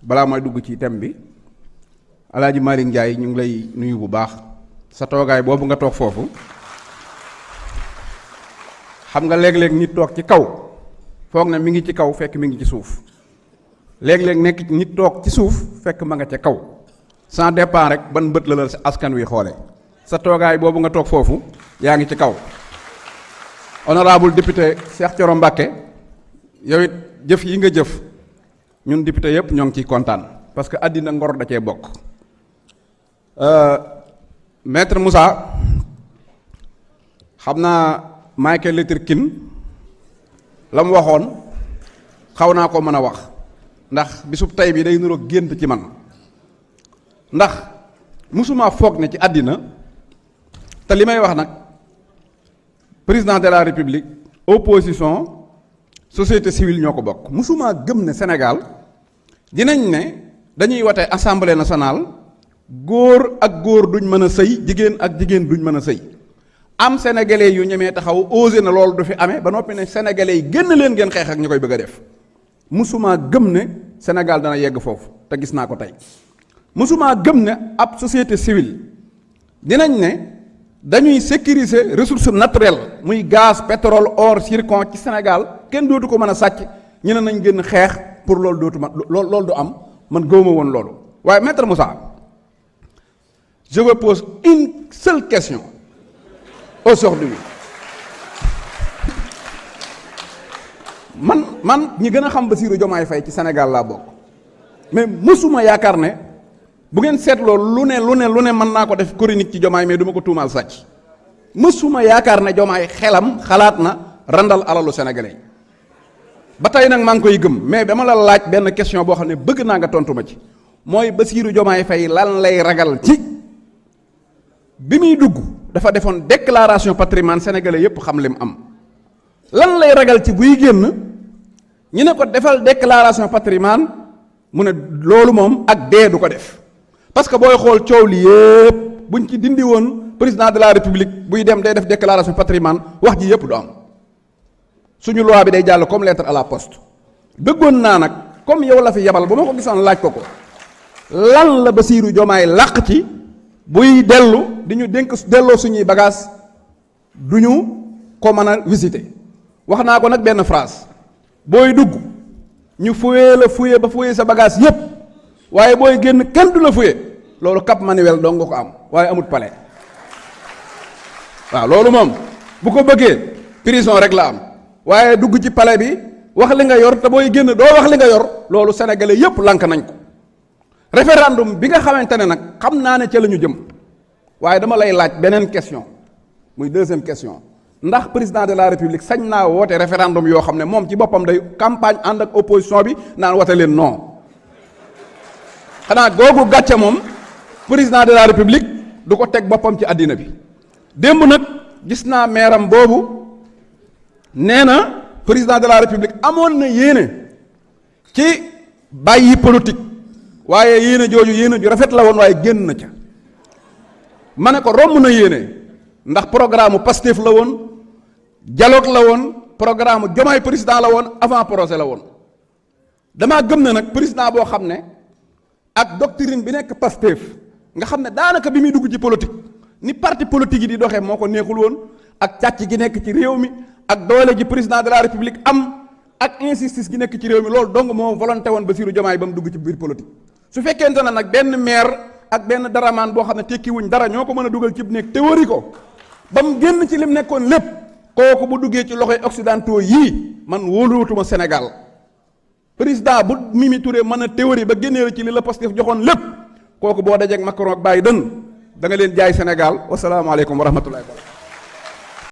balaa may dugg ci thème bi Alaaji Malick Ndiaye ñu ngi lay nuyu bu baax sa toogaay boobu nga toog foofu xam nga léeg-léeg nit toog ci kaw foog na mi ngi ci kaw fekk mi ngi ci suuf léeg-léeg nekk nit toog ci suuf fekk ma nga ca kaw sans dépend rek ban bët la askan wi xoole sa toogaay boobu nga toog foofu yaa ngi ci kaw. Honorable député Cheikh Thioro Mbacké yow it jëf yi nga jëf ñun député yëpp ñoo ngi ciy kontaan parce que àddina ngor da cee bokk. Maître Moussa xam naa Michael Luther King la mu waxoon xaw naa ko mën a wax ndax bisub tey bi day niroog gént ci man ndax musuma foog ne ci àddina te li may wax nag président de la république opposition société civile ñoo ko bokk musuma gëm ne Sénégal dinañ ne dañuy wote assemblée nationale góor ak góor duñ mën a sëy jigéen ak jigéen duñ mën a sëy am sénégalais yu ñemee taxaw osé na loolu du fi amee ba noppi ne sénégalais yi génn leen ngeen xeex ak ñu koy bëgg a def musuma gëm ne Sénégal dana yegg foofu te gis naa ko tey musuma gëm ne ab société civile dinañ ne dañuy sécuriser ressources naturelles muy gaz pétrole or zircon ci Sénégal kenn dootu ko mën a sàcc ñu ne nañ génn xeex pour loolu dootu ma loolu du am man gëwuma woon loolu waaye maître Moussa je vous pose une seule question aujourd'hui man ñi gën a xam Bassirou Diomaye Faye ci Sénégal laa bokk mais mësuma yaakaar ne bu ngeen seetloo lu ne mën naa ko def chronique ci Diomaye mais du ma ko tuumaal sàcc mësuma yaakaar ne Diomaye xelam xalaat na randal alalu sénégalais yi ba tey nag maa ngi koy gëm mais dama la laaj benn question boo xam ne bëgg naa nga tontu ma ci mooy Bassirou Diomaye Faye lan lay ragal ci bi muy dugg dafa defoon déclaration patrimoine sénégalais yépp xam lim am lan lay ragal ci buy génn ñu ne ko defal déclaration patrimoine mu ne loolu moom ak dee du ko def parce que booy xool coow li yépp buñ ci dindi woon président de la république buy dem day def déclaration patrimoine wax ji yépp du am suñu loi bi day jàll comme lettre à la poste bëggoon naa nag comme yow la fi yabal ba ma ko gisoon laaj ko lan la Bassirou Diomaye làq ci buy dellu di ñu dénk delloo suñuy bagage du ñu ko mën a visiter wax naa ko nag benn phrase booy dugg ñu fuyee la fuyee ba fuyee sa bagage yépp waaye booy génn kenn du la fuyee loolu Cap Manuel dong nga ko am waaye amut palais waaw loolu moom bu ko bëggee prison rek la am waaye dugg ci palais bi wax li nga yor te booy génn doo wax li nga yor loolu sénégalais yépp lank nañ ko référendum bi nga xamante ne nag xam naa ne ca la ñu jëm waaye dama lay laaj beneen question muy deuxième question ndax président de la république sañ naa woote référendum yoo xam ne moom ci boppam day campagne ànd ak opposition bi naan wote leen non xanaa googu gàcce moom président de la république du ko teg boppam ci àddina bi démb nag gis naa meeram boobu nee na président de la république amoon na yéene ci bàyyi politique waaye yéene jooju yéene ju rafet la woon waaye génn na ca ma ne ko romb na yéene ndax programme Pastef la woon dialogue la woon programme Diomaye président la woon avant projet la woon damaa gëm ne nag président boo xam ne ak doctrine bi nekk Pastef nga xam ne daanaka bi muy dugg ci politique ni parti politique yi di doxee moo ko neexul woon ak càcc gi nekk ci réew mi ak doole ji président de la république am ak insistance gi nekk ci réew mi loolu dong moo volonté woon Bassirou Diomaye ba mu dugg ci biir politique su fekkente ne nag benn maire ak benn daramaan boo xam ne tekkiwuñ dara ñoo ko mën a dugal ci nekk théorie ko ba mu génn ci lim nekkoon lépp kooku bu duggee ci loxoy occidentaux yii man wóoluwutuma Sénégal président bu Mimi Touré mën a théorie ba génnee la ci li la Pastef joxoon lépp kooku boo dajeek Macron ak Biden da nga leen jaay Sénégal wasalaamaaleykum wa rahmatullahi wa barakatuh